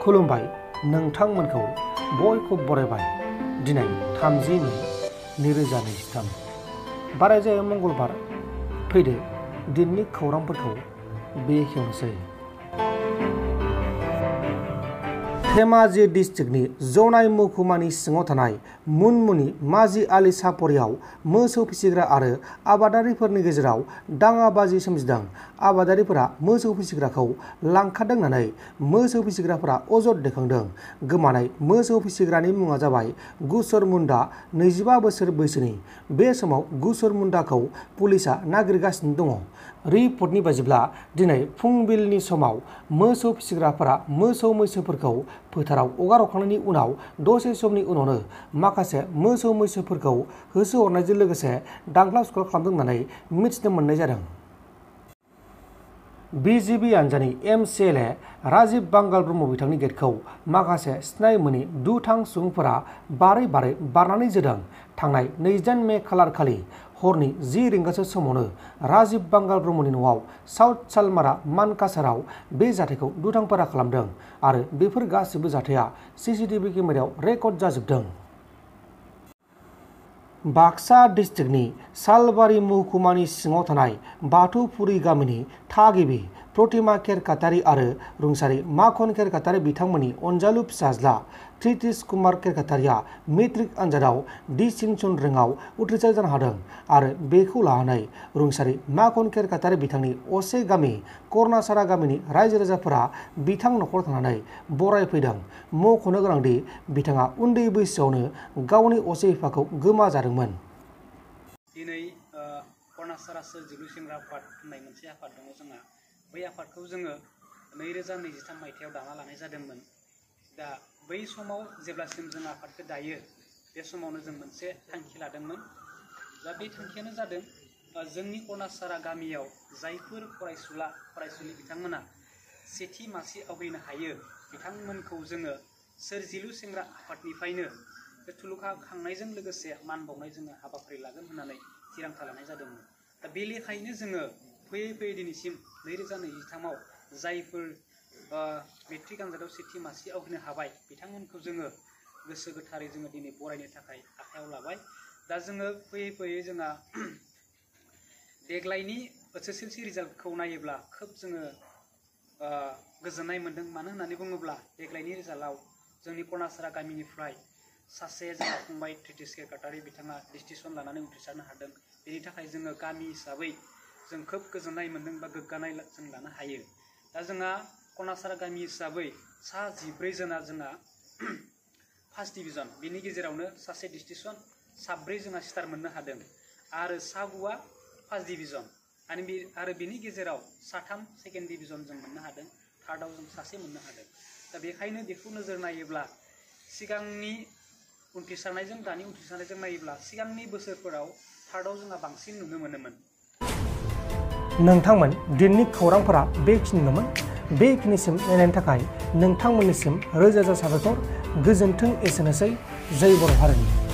खुलुमबाय नोंथांमोनखौ बयखौ बरायबाय दिनै 30 मे 2023 बारायजायो मंगलबार फैदो दिननि खौरांफोरखौ बेखेवनोसै। धेमाजि डिस्ट्रिक्टनि जनाय महकुमानि सिङाव थानाय मुनमुनि माजि आलि सापरियाव मोसौ फिसिग्रा आरो आबादारिफोरनि गेजेराव दाङाबाजि सोमजिदों। आबादारिफोरा मोसौ फिसिग्राखौ लांखारदों होननानै मोसौ फिसिग्राफोरा अजद दैखांदों। गोमानाय मोसौ फिसिग्रानि मुङा जाबाय गुसर मुन्डा, 25 बोसोर बैसोनि। बे समाव गुसर मुन्डाखौ पुलिसआ नागिरगासिनो दङ। रिपर्टनि बायदिब्ला दिनै फुंबिलिनि समाव मोसौ फिसिग्राफोरा मोसौ मैसोफोरखौ फोथाराव हगार हरखांनायनि उनाव दसे समनि उनावनो माखासे मोसौ मैसोफोरखौ होसोहरनायजों लोगोसे दांख्ला सुख्ला खालामदों होननानै मिथिनो मोननाय जादों। बिजेपि हान्जानि एमसिएलए राजीव बांगाल ब्रह्म बिथांनि गेटखौ माखासे सिनाय मोनि दुथां सुबुंफोरा बारै बारनानै जोदों। थांनाय 28 मे खालार खालि हरनि 10 रिंगासो समावनो राजीव बांगाल ब्रह्मनि न'आव साउथ सालमारा मानकासाराव बे जाथायखौ दुथांफोरा खालामदों आरो बेफोर गासिबो जाथाया सीसीटीवी केमेरायाव रेकर्ड जाजोबदों। बाक्सा डिस्ट्रिक्टनि सालबारि महकुमानि सिङाव थानाय बाथौफुरि गामिनि थागिबि प्रतिमा केरकाटारि आरो रुंसारि माखन केरकाटारि बिथांमोननि अनजालु फिसाज्ला प्रितिश कुमार केरकाटारिया मेट्रिक आनजादाव डिस्टिंशन रेंकआव उथ्रिसार जानो हादों आरो बेखौ लानानै रुंसारि माखन केरकाटारि बिथांनि असे गामि कर्नासारा गामिनि रायजो राजाफोरा बिथां न'खराव थांनानै बरायफैदों। मख'नो गोनांदि बिथाङा उन्दै बैसोआवनो गावनि असे बिफाखौ गोमाजादोंमोन। दिनै कर्नासारा सोरजिलु सेंग्रा आफाद होननाय मोनसे आफाद दङ जोंहा। बै आफादखौ जोङो 2023 मायथाइयाव दाना लानाय जादोंमोन। दा बै समाव जेब्लासिम जों आफादखौ दायो बे समावनो जों मोनसे थांखि लादोंमोन। दा बे थांखियानो जादों जोंनि कर्नासारा गामियाव जायफोर फरायसुलि बिथांमोना सेथि मासि आवग्रिनो हायो बिथांमोनखौ जोङो सोरजिलु सेंग्रा आफादनिफ्रायनो बे थुलुंगाखांनायजों लोगोसे मान बावनाय जोङो हाबाफारि लागोन होननानै थिरांथा लानाय जादोंमोन। दा बे लेखायैनो जोङो फैयै दिनैसिम 2023आव जायफोर मेट्रिक आनजादाव सेथि मासि आवग्रिनो हाबाय बिथांमोनखौ जोङो गोसो गोथारै जोङो दिनै बरायनो थाखाय आखायाव लाबाय। दा जोङो फैयै जोंहा देग्लायनि एसएसएलसि रिजाल्टखौ नायोब्ला खोब जोङो गोजोननाय मोन्दों। मानो होननानै बुङोब्ला देग्लायनि रिजाल्टआव जोंनि कर्नासारा गामिनिफ्राय सासे जोंहा फंबाय प्रितिश केरकाटारि बिथाङा डिस्टिंशन लानानै उथ्रिसारनो हादों। बेनि थाखाय जोङो गामि हिसाबै जों खोब गोजोननाय मोन्दों बा गोग्गानाय जों लानो हायो। दा जोंहा कर्नासारा गामि हिसाबै सा 14 जना जोंहा फार्स्ट डिभिजन, बिनि गेजेरावनो सासे डिस्टिंशन, 4 जोंहा स्टार मोननो हादों आरो सा 9 फार्स्ट डिभिजन आरो बिनि गेजेराव 3 सेकेन्ड डिभिजन जों मोननो हादों, थार्डआव जों सासे मोननो हादों। दा बेखायनो बेखौ नोजोर नायोब्ला सिगांनि उथ्रिसारनायजों दानि उथ्रिसारनायजों नायोब्ला सिगांनि बोसोरफोराव थार्डआव जोंहा बांसिन नुनो मोनोमोन। नोंथांमोन दिननि खौरांफोरा बेखिनिल'मोन। बेखिनिसिम नायनायनि थाखाय नोंथांमोननिसिम रोजा रोजा साबायखर। गोजोन्थों। एसेनोसै। जय बर' हारिनि।